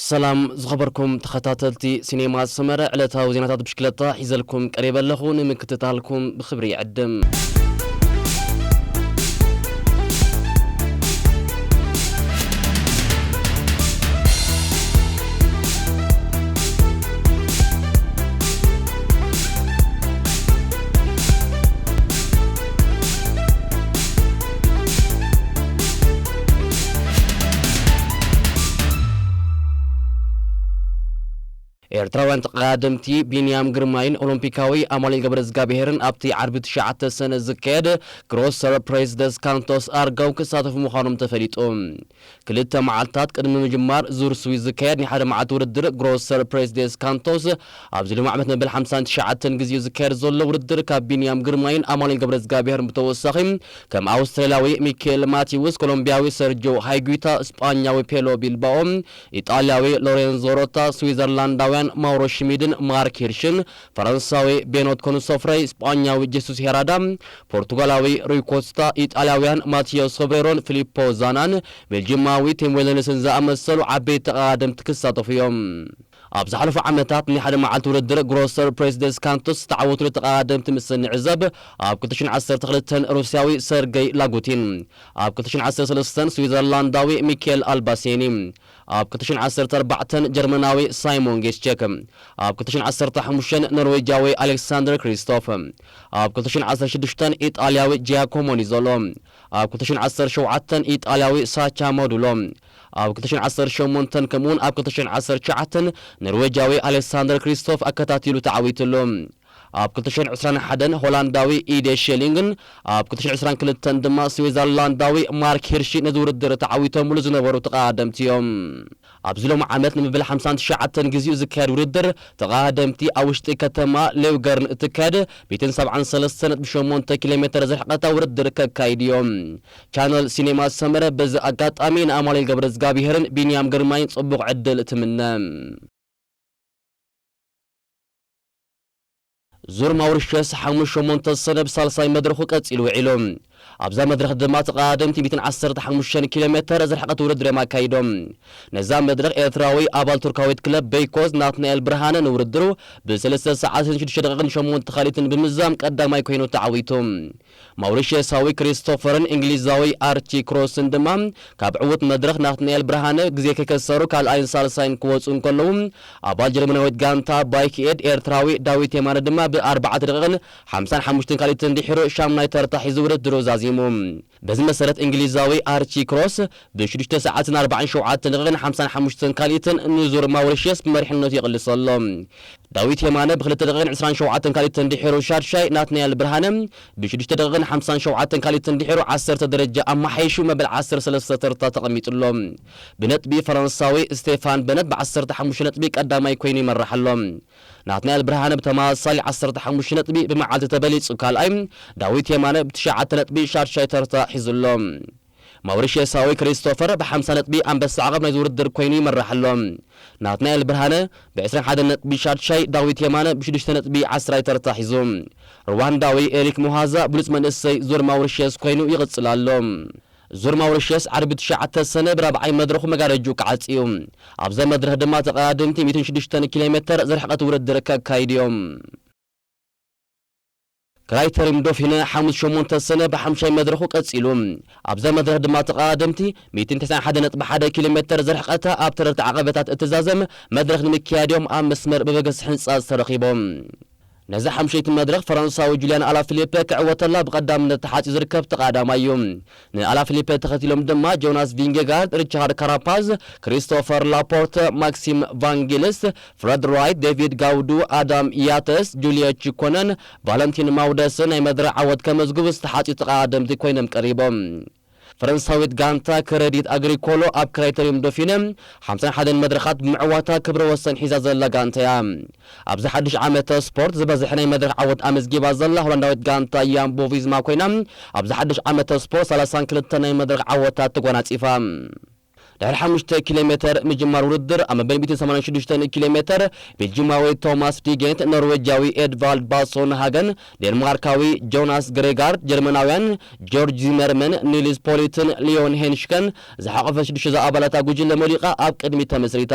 ሰላም ዝኸበርኩም ተኸታተልቲ ሲኔማ ሰመረ፣ ዕለታዊ ዜናታት ብሽክለታ ሒዘልኩም ቀሪበ ኣለኹ። ንምክትታልኩም ብኽብሪ ይዕድም። ኤርትራውያን ተቐዳደምቲ ቢንያም ግርማይን ኦሎምፒካዊ ኣማኑኤል ገብረዝጋብሄርን ኣብቲ ዓርቢ ትሽዓተ ሰነ ዝካየድ ግሮሰር ፕሬዚደንት ካንቶስ ኣርጋው ክሳተፉ ምዃኖም ተፈሊጡ። ክልተ መዓልታት ቅድሚ ምጅማር ዙር ስዊዝ ዝካየድ ናይ ሓደ መዓልቲ ውድድር ግሮሰር ፕሬዚደንት ካንቶስ ኣብዚ ሎሚ ዓመት መበል ሓምሳን ትሽዓተን ግዜኡ ዝካየድ ዘሎ ውድድር ካብ ቢንያም ግርማይን ኣማኑኤል ገብረዝጋብሄርን ብተወሳኺ ከም ኣውስትራልያዊ ሚኬል ማቲውስ፣ ኮሎምቢያዊ ሰርጆ ሃይጉታ፣ ስጳኛዊ ፔሎ ቢልባኦ፣ ኢጣልያዊ ሎሬንዞ ሮታ፣ ስዊዘርላንዳውያን ማውሮ ሽሚድን ማርክ ሂርሽን፣ ፈረንሳዊ ቤኖት ኮንሶፍረይ፣ ስጳኛዊ ጀሱስ ሄራዳ፣ ፖርቱጋላዊ ሩይ ኮስታ፣ ኢጣልያውያን ማቲዮ ሶብሬሮን ፊሊፖ ዛናን ቤልጂማዊ ቲም ዌለንስን ዝኣመሰሉ ዓበይቲ ተቐዳደምቲ ክሳተፉ እዮም። ኣብ ዝሓለፉ ዓመታት ናይ ሓደ መዓልቲ ውድድር ግሮሰር ፕሬዚደንት ካንቶስ ዝተዓወቱሉ ተቐዳደምቲ ምስ እንዕዘብ፣ ኣብ ክልተ ሽሕን ዓሰርተ ክልተን ሩስያዊ ሰርገይ ላጉቲን፣ ኣብ ክልተ ሽሕን ዓሰርተ ሰለስተን ስዊዘርላንዳዊ ሚኬል ኣልባሴኒ፣ ኣብ ክልተ ሽሕን ዓሰርተ ኣርባዕተን ጀርመናዊ ሳይሞን ጌስቸክ፣ ኣብ ክልተ ሽሕን ዓሰርተ ሓሙሽተን ኖርዌጃዊ ኣሌክሳንደር ክሪስቶፍ፣ ኣብ ክልተ ሽሕን ዓሰርተ ሽዱሽተን ኢጣልያዊ ጂያኮሞ ኒዞሎ፣ ኣብ ክልተ ሽሕን ዓሰርተ ሸውዓተን ኢጣልያዊ ሳቻ ሞዱሎ፣ ኣብ ክልተ ሽሕን ዓሰርተ ሸሞንተን ከምኡውን ኣብ ክልተ ሽሕን ዓሰርተ ትሽዓተን ኖርዌጃዊ ኣሌክሳንደር ክሪስቶፍ ኣከታቲሉ ተዓዊትሉ። ኣብ ክልተ ሽሕን ዕስራን ሓደን ሆላንዳዊ ኢዴ ሼሊንግን ኣብ ክልተ ሽሕን ዕስራን ክልተን ድማ ስዊዘርላንዳዊ ማርክ ሂርሺ ነዚ ውድድር ተዓዊቶምሉ ዝነበሩ ተቐዳደምቲ እዮም። ኣብዚ ሎሚ ዓመት ንመበል ሓምሳን ትሽዓተን ግዜኡ ዝካየድ ውድድር ተቐዳደምቲ ኣብ ውሽጢ ከተማ ሌውገርን እትካየድ ሚእትን ሰብዓን ሰለስተን ነጥቢ ሸሞንተ ኪሎ ሜተር ዝርሕቐታ ውድድር ከካይድ እዮም። ቻነል ሲኔማ ሰመረ በዚ ኣጋጣሚ ንኣማኑኤል ገብረዝጋብሄርን ቢንያም ግርማይን ጽቡቕ ዕድል ትምነ። ዙር ማውሪሸስ ሓሙሽተ ሸሞንተ ሰነ ብሳልሳይ መድረኹ ቀጺሉ ውዒሉ። ኣብዛ መድረኽ ድማ ተቐዳደምቲ ሚእትን ዓሰርተ ሓሙሽተን ኪሎ ሜተር ዝርሕቐት ውድድር እዮም ኣካይዶም። ነዛ መድረኽ ኤርትራዊ ኣባል ቱርካዊት ክለብ ቤይኮዝ ናትናኤል ብርሃነ ንውድድሩ ብሰለስተ ሰዓትን ሽዱሽተ ደቂቕን ሸሞንተ ካልኢትን ብምዝዛም ቀዳማይ ኮይኑ ተዓዊቱ። ማውሪሽየሳዊ ክሪስቶፈርን እንግሊዛዊ ኣርቺ ክሮስን ድማ ካብ ዕዉት መድረኽ ናትናኤል ብርሃነ ግዜ ከይከሰሩ ካልኣይን ሳልሳይን ክወጹ እንከለዉ፣ ኣባል ጀርመናዊት ጋንታ ባይክ ኤድ ኤርትራዊ ዳዊት የማነ ድማ ብኣርባዕተ ደቂቕን ሓምሳን ሓሙሽተን ካልኢትን ድሒሩ ሻምናይ ተርታ ሒዙ ውድድሩ ዛዚሙ። በዚ መሰረት እንግሊዛዊ ኣርቺ ክሮስ ብሽዱሽተ ሰዓትን ኣርባዓን ሸውዓተን ደቂቕን ሓምሳን ሓሙሽተን ካልኢትን ንዙር ማውሪሽየስ ብመሪሕነቱ ይቕልስ ኣሎ። ዳዊት የማነ ብክልተ ደቂቕን ዕስራን ሸውዓተን ካልኢትን ድሒሩ ሻድሻይ፣ ናትናኤል ብርሃነ ብሽዱሽተ ደቂቕን ሓምሳን ሸውዓተን ካልኢትን ድሒሩ ዓሰርተ ደረጃ ኣመሓይሹ መበል ዓሰርተ ሰለስተ ተርታ ተቐሚጡ ኣሎ። ብነጥቢ ፈረንሳዊ ስቴፋን በነት ብዓሰርተ ሓሙሽተ ነጥቢ ቀዳማይ ኮይኑ ይመርሕ ኣሎ። ናትናኤል ብርሃነ ብተመሳሳሊ ዓሰርተ ሓሙሽተ ነጥቢ ብመዓልቲ ተበሊጹ ካልኣይ፣ ዳዊት የማነ ብትሽዓተ ነጥቢ ሻድሻይ ተርታ ሒዙ ኣሎ። ማውሪሽየሳዊ ክሪስቶፈር ብሓምሳ ነጥቢ ኣንበሳ ዓቐብ ናይዚ ውድድር ኮይኑ ይመርሕ ኣሎ። ናትናኤል ብርሃነ ብዕስራን ሓደን ነጥቢ ሻድሻይ፣ ዳዊት የማነ ብሽዱሽተ ነጥቢ ዓስራይ ተርታ ሒዙ። ሩዋንዳዊ ኤሪክ ሙሃዛ ብሉጽ መንእሰይ ዙር ማውሪሽየስ ኮይኑ ይቕጽል ኣሎ። ዙር ማውሪሽየስ ዓርቢ ትሽዓተ ሰነ ብራብዓይ መድረኹ መጋረጅኡ ክዓጽ እዩ። ኣብዛ መድረኽ ድማ ተቐዳደምቲ ሚእትን ሽዱሽተን ኪሎ ሜተር ዝርሕቐት ውድድር ከካይዱ እዮም። ክራይተሪም ዶፊነ ሓሙስ ሸሞንተ ሰነ ብሓምሻይ መድረኹ ቀጺሉ። ኣብዛ መድረኽ ድማ ተቐዳደምቲ ሚእትን ተስዓን ሓደን ነጥቢ ሓደ ኪሎ ሜተር ዝርሕቐታ ኣብ ተረርቲ ዓቐበታት እትዛዘም መድረኽ ንምክያድ እዮም ኣብ መስመር ብበገስ ሕንጻጽ ተረኺቦም። ነዛ ሓምሸይቲ መድረኽ ፈረንሳዊ ጁልያን ኣላፊሊፐ ክዕወተላ ብቐዳምነት ተሓጺኡ ዝርከብ ተቐዳዳማይ እዩ። ንኣላፊሊፐ ተኸቲሎም ድማ ጆናስ ቪንጌጋርድ፣ ሪቻርድ ካራፓዝ፣ ክሪስቶፈር ላፖርተ፣ ማክሲም ቫንጌልስት፣ ፍረድ ራይት፣ ዴቪድ ጋውዱ፣ ኣዳም ያተስ፣ ጁልዮ ቺኮነን ቫለንቲን ማውደስን ናይ መድረኽ ዓወት ከመዝግቡ ዝተሓጽዩ ተቐዳደምቲ ኮይኖም ቀሪቦም። ፈረንሳዊት ጋንታ ክረዲት ኣግሪኮሎ ኣብ ክራይተሪየም ዶፊነ ሓምሳን ሓደን መድረኻት ብምዕዋታ ክብረ ወሰን ሒዛ ዘላ ጋንታ እያ። ኣብዚ ሓድሽ ዓመተ ስፖርት ዝበዝሐ ናይ መድረኽ ዓወት ኣመዝጊባ ዘላ ሆላንዳዊት ጋንታ ያምቦ ቪዝማ ኮይና፣ ኣብዚ ሓድሽ ዓመተ ስፖርት ሰላሳን ክልተ ናይ መድረኽ ዓወታት ተጎናጺፋ። ድሕሪ ሓሙሽተ ኪሎ ሜተር ምጅማር ውድድር፣ ኣብ መበል ሚእትን ሰማንያን ሽዱሽተን ኪሎ ሜተር ቤልጂማዊ ቶማስ ዲጌንት፣ ኖርዌጃዊ ኤድቫልድ ባሶን ሃገን፣ ዴንማርካዊ ጆናስ ግሬጋርድ፣ ጀርመናውያን ጆርጅ ዚመርመን፣ ኒልስ ፖሊትን ሊዮን ሄንሽከን ዝሓቆፈት ሽዱሽተ ኣባላታ ጉጅለ መሊቓ ኣብ ቅድሚት ተመስሪታ።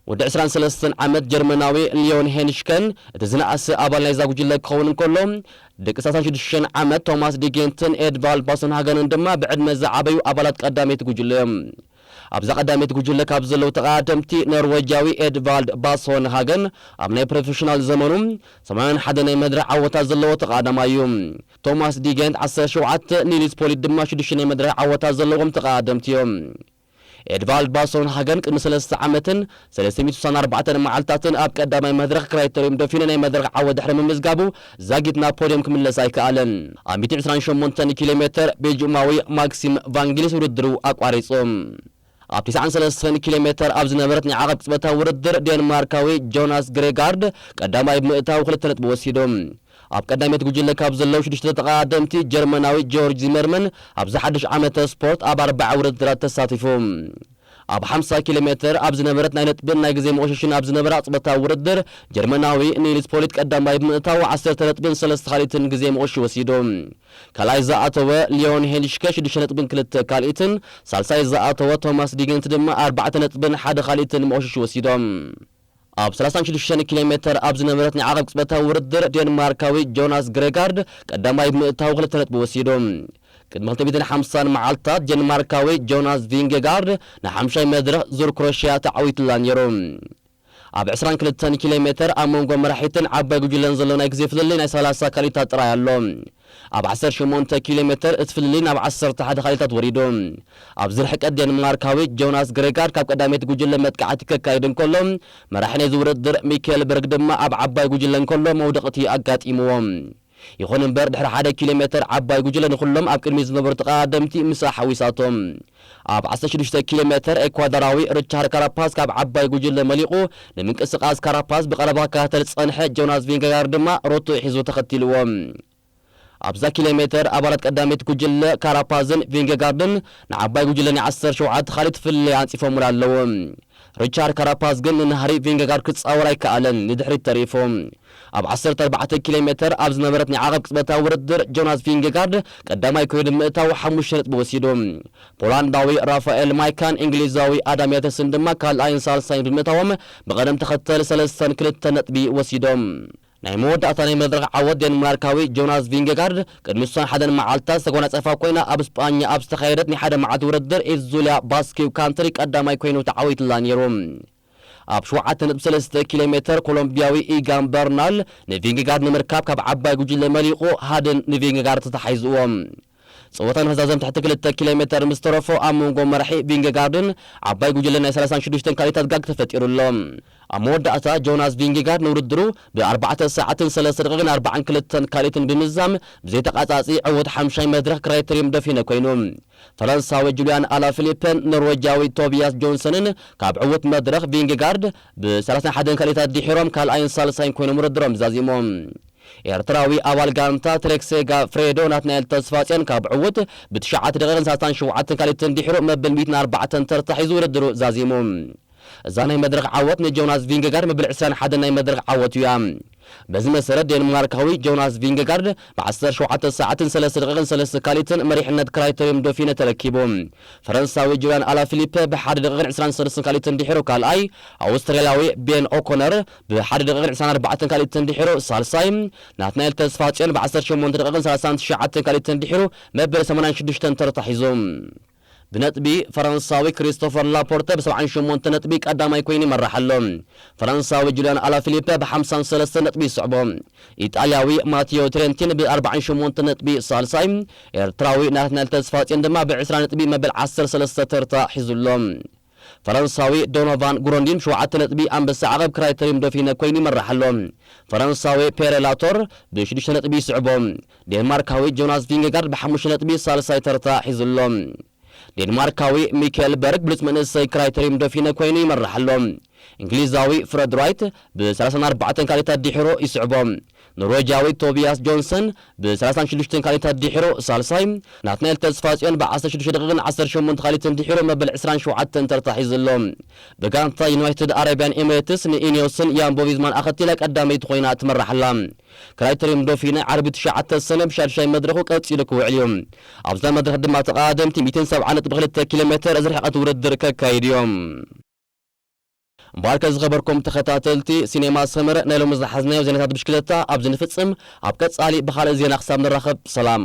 ወዲ ዕስራን ሰለስተን ዓመት ጀርመናዊ ሊዮን ሄንሽከን እቲ ዝነኣሰ ኣባል ናይዛ ጉጅለ ክኸውን እንከሎ፣ ደቂ ሰላሳን ሽዱሽተን ዓመት ቶማስ ዲጌንትን ኤድቫልድ ባሶን ሃገንን ድማ ብዕድመ ዝዓበዩ ኣባላት ቀዳመይቲ ጉጅለ እዮም። ኣብዛ ቀዳመይቲ ጉጅለ ካብ ዘለዉ ተቐዳደምቲ፣ ኖርዌጃዊ ኤድቫልድ ባሶን ሃገን ኣብ ናይ ፕሮፌሽናል ዘመኑ ሰማንያን ሓደ ናይ መድረኽ ዓወታት ዘለዎ ተቐዳዳማይ እዩ። ቶማስ ዲጌንት ዓሰርተ ሸውዓተ፣ ኒልስ ፖሊት ድማ ሽዱሽተ ናይ መድረኽ ዓወታት ዘለዎም ተቐዳደምቲ እዮም። ኤድቫልድ ባሶን ሃገን ቅድሚ ሰለስተ ዓመትን ሰለስተ ሚእትን ስሳን ኣርባዕተን መዓልታትን ኣብ ቀዳማይ መድረኽ ክራይተሪዮም ዶፊነ ናይ መድረኽ ዓወት ድሕሪ ምምዝጋቡ፣ ዛጊት ናብ ፖድየም ክምለስ ኣይከኣለን። ኣብ ሚእትን ዕስራን ሸሞንተን ኪሎ ሜተር ቤልጅማዊ ማክሲም ቫንጊልስ ውድድሩ ኣቋሪጹ። ኣብ ተስዓን ሰለስተን ኪሎ ሜተር ኣብ ዝነበረት ናይ ዓቐብ ቅጽበታዊ ውድድር፣ ዴንማርካዊ ጆናስ ግሬጋርድ ቀዳማይ ብምእታው ክልተ ነጥቢ ወሲዱ። ኣብ ቀዳመይቲ ጉጅለ ካብ ዘለዉ ሽዱሽተ ተቐዳደምቲ፣ ጀርመናዊ ጆርጅ ዚመርመን ኣብዚ ሓድሽ ዓመተ ስፖርት ኣብ ኣርባዓ ውድድራት ተሳቲፉ። ኣብ ሓምሳ ኪሎ ሜተር ኣብ ዝነበረት ናይ ነጥብን ናይ ግዜ መቑሸሽን ኣብ ዝነበረ ቅጽበታዊ ውድድር፣ ጀርመናዊ ኒልስ ፖሊት ቀዳማይ ብምእታው ዓሰርተ ነጥብን ሰለስተ ካልኢትን ግዜ መቑሸሽ ወሲዱ። ካልኣይ ዝኣተወ ሊዮን ሄንሽከ ሽዱሽተ ነጥብን ክልተ ካልኢትን፣ ሳልሳይ ዝኣተወ ቶማስ ዲገንት ድማ ኣርባዕተ ነጥብን ሓደ ካልኢትን መቑሸሽ ወሲዶም። ኣብ ሰላሳን ሽዱሽተን ኪሎ ሜተር ኣብ ዝነበረት ናይ ዓቐብ ቅጽበታዊ ውድድር፣ ዴንማርካዊ ጆናስ ግሬጋርድ ቀዳማይ ብምእታው ክልተ ነጥቢ ወሲዱ። ቅድሚ ክልተ ሚእትን ሓምሳን መዓልታት፣ ዴንማርካዊ ጆናስ ቪንጌጋርድ ንሓምሻይ መድረኽ ዙር ክሮሽያ ተዓዊትላ ነይሩ። ኣብ ዕስራን ክልተን ኪሎ ሜተር ኣብ መንጎ መራሒትን ዓባይ ጉጅለን ዘሎ ናይ ግዜ ፍልልይ ናይ ሰላሳ ካልኢታት ጥራይ ኣሎ። ኣብ ዓሰርተ ሸሞንተ ኪሎ ሜተር እቲ ፍልልይ ናብ ዓሰርተ ሓደ ካልኢታት ወሪዱ። ኣብዚ ርሕቀት፣ ዴንማርካዊ ጆናስ ግሬጋርድ ካብ ቀዳመይቲ ጉጅለ መጥቃዕቲ ከካይድ እንከሎ፣ መራሒ ናይዚ ውድድር ሚካኤል በርግ ድማ ኣብ ዓባይ ጉጅለ እንከሎ መውደቕቲ ኣጋጢምዎ። ይኹን እምበር፣ ድሕሪ ሓደ ኪሎ ሜተር ዓባይ ጉጅለ ንኹሎም ኣብ ቅድሚት ዝነበሩ ተቐዳደምቲ ምስኣ ሓዊሳቶም። ኣብ ዓሰርተ ሽዱሽተ ኪሎ ሜተር፣ ኤኳዶራዊ ሪቻርድ ካራፓዝ ካብ ዓባይ ጉጅለ መሊቑ፣ ንምንቅስቓስ ካራፓዝ ብቐረባ ክከታተል ዝጸንሐ ጆናስ ቪንጌጋርድ ድማ ሮቶ ሒዙ ተኸቲልዎ። ኣብዛ ኪሎ ሜተር፣ ኣባላት ቀዳመይቲ ጉጅለ ካራፓዝን ቪንጌጋርድን ንዓባይ ጉጅለ ናይ ዓሰርተ ሸውዓተ ካልኢት ፍልልይ ኣንጺፎምሉ ኣለዉ። ሪቻርድ ካራፓዝ ግን ንናህሪ ቪንጌጋርድ ክጻወር ኣይከኣለን፣ ንድሕሪት ተሪፉ። ኣብ ዓሰርተ ኣርባዕተ ኪሎ ሜተር ኣብ ዝነበረት ናይ ዓቐብ ቅጽበታዊ ውድድር፣ ጆናስ ቪንጌጋርድ ቀዳማይ ኮይኑ ብምእታው ሓሙሽተ ነጥቢ ወሲዱ። ፖላንዳዊ ራፋኤል ማይካን እንግሊዛዊ ኣዳም ያተስን ድማ ካልኣይን ሳልሳይን ብምእታዎም፣ ብቐደም ተኸተል ሰለስተን ክልተን ነጥቢ ወሲዶም። ናይ መወዳእታ ናይ መድረኽ ዓወት ዴንማርካዊ ጆናስ ቪንጌጋርድ ቅድሚ ስሳን ሓደን መዓልታት ዝተጎናጸፋ ኮይና፣ ኣብ ስጳኛ ኣብ ዝተኻየደት ናይ ሓደ መዓልቲ ውድድር ኢት ዙልያ ባስኪው ካንትሪ ቀዳማይ ኮይኑ ተዓዊትላ ነይሩ። ኣብ ሸውዓተ ነጥቢ ሰለስተ ኪሎ ሜተር፣ ኮሎምቢያዊ ኢጋን በርናል ንቪንጌጋርድ ንምርካብ ካብ ዓባይ ጉጅለ መሊቑ፣ ሃደን ንቪንጌጋርድ ተታሒዝዎ። ጸወታ ንፈዛዘም ትሕቲ ክልተ ኪሎ ሜተር ምስ ተረፎ፣ ኣብ መንጎ መራሒ ቪንጌጋርድን ዓባይ ጉጅለ ናይ ሰላሳን ሽዱሽተን ካልኢታት ጋግ ተፈጢሩ ኣሎ። ኣብ መወዳእታ፣ ጆናስ ቪንጌጋርድ ንውድድሩ ብኣርባዕተ ሰዓትን ሰለስተ ደቂቕን ኣርባዓን ክልተን ካልኢትን ብምዝዛም፣ ብዘይተቓጻጺ ዕዉት ሓምሻይ መድረኽ ክራይተሪየም ዶፊነ ኮይኑ። ፈረንሳዊ ጁልያን ኣላፊሊፐን ኖርዌጃዊ ቶቢያስ ጆንሰንን ካብ ዕዉት መድረኽ ቪንጌጋርድ ብሰላሳን ሓደን ካልኢታት ድሒሮም ካልኣይን ሳልሳይን ኮይኖም ውድድሮም ዛዚሞም። ኤርትራዊ ኣባል ጋንታ ትሬክሴ ጋፍሬዶ ናትናኤል ተስፋጽዮን ካብ ዕዉት ብትሽዓተ ደቂቕን ሰላሳን ሸውዓተን ካልኢትን ድሒሩ መበል ሚእትን ኣርባዕተን ተርታ ሒዙ ውድድሩ ዛዚሙ። እዛ ናይ መድረኽ ዓወት ንጆናስ ቪንጌጋርድ መበል ዕስራን ሓደን ናይ መድረኽ ዓወቱ እያ። በዚ መሰረት፣ ዴንማርካዊ ጆናስ ቪንጌጋርድ ብዓሰርተ ሸውዓተ ሰዓትን ሰለስተ ደቂቕን ሰለስተ ካልኢትን መሪሕነት ክራይተሪየም ዶፊነ ተረኪቡ። ፈረንሳዊ ጁልያን ኣላፊሊፐ ብሓደ ደቂቕን ዕስራን ሰለስተን ካልኢትን ድሒሩ ካልኣይ፣ ኣውስትራልያዊ ቤን ኦኮነር ብሓደ ደቂቕን ዕስራን ኣርባዕተን ካልኢትን ድሒሩ ሳልሳይ፣ ናትናኤል ተስፋጽዮን ብዓሰርተ ሸሞንተ ደቂቕን ሰላሳን ትሽዓተን ካልኢትን ድሒሩ መበል ሰማንያን ሽዱሽተን ተርታ ሒዙ። ብነጥቢ፣ ፈረንሳዊ ክሪስቶፈር ላፖርተ ብሰብዓን ሸሞንተ ነጥቢ ቀዳማይ ኮይኑ ይመርሕ ኣሎ። ፈረንሳዊ ጁልያን ኣላፊሊፐ ብሓምሳን ሰለስተን ነጥቢ ይስዕቦ። ኢጣልያዊ ማቲዮ ትሬንቲን ብኣርባዓን ሸሞንተ ነጥቢ ሳልሳይ፣ ኤርትራዊ ናትናኤል ተስፋጽዮን ድማ ብዕስራ ነጥቢ መበል ዓሰርተ ሰለስተ ተርታ ሒዙ ኣሎ። ፈረንሳዊ ዶኖቫን ግሮንዲን ብሸውዓተ ነጥቢ ኣንበሳ ዓቐብ ክራይተሪየም ዶፊነ ኮይኑ ይመርሕ ኣሎ። ፈረንሳዊ ፔሬ ላቶር ብሽዱሽተ ነጥቢ ይስዕቦ። ዴንማርካዊ ጆናስ ቪንጌጋርድ ብሓሙሽተ ነጥቢ ሳልሳይ ተርታ ሒዙ ኣሎ። ዴንማርካዊ ሚካኤል በርግ ብሉጽ መንእሰይ ክራይተሪየም ዶፊነ ኮይኑ ይመርሕ ኣሎ። እንግሊዛዊ ፍረድ ራይት ብሰላሳን ኣርባዕተን ካልኢታት ድሒሩ ይስዕቦ። ኖርዌጃዊ ቶቢያስ ጆንሰን ብ ሰላሳን ሽዱሽተን ካልኢታት ድሒሩ ሳልሳይ፣ ናትናኤል ተስፋጽዮን ብ ዓሰርተ ሽዱሽተ ደቂቕን ዓሰርተ ሸሞንተ ካልኢትን ድሒሩ መበል ዕስራን ሸውዓተን ተርታ ሒዙ ኣሎ። ብጋንታ ዩናይትድ ኣረቢያን ኤምሬትስ ንኢኒዮስን ያምቦ ቪዝማን ኣኸቲላ ቀዳመይቲ ኮይና ትመራሕ ኣላ። ክራይተሪዮም ዶፊነ ዓርቢ ትሽዓተ ሰነ ብሻድሻይ መድረኹ ቀጺሉ ክውዕል እዩ። ኣብዛ መድረኽ ድማ ተቐዳደምቲ ሚእትን ሰብዓን ነጥቢ ክልተ ኪሎ ሜተር ዝርሕቐት ውድድር ከካይዱ እዮም። እምበኣርከ ዝኸበርኩም ተኸታተልቲ ሲኔማ ሰመረ፣ ናይ ሎሚ ዝሓዝናዮ ዜናታት ብሽክለታ ኣብዚ ንፍጽም። ኣብ ቀጻሊ ብኻልእ ዜና ክሳብ ንራኸብ ሰላም።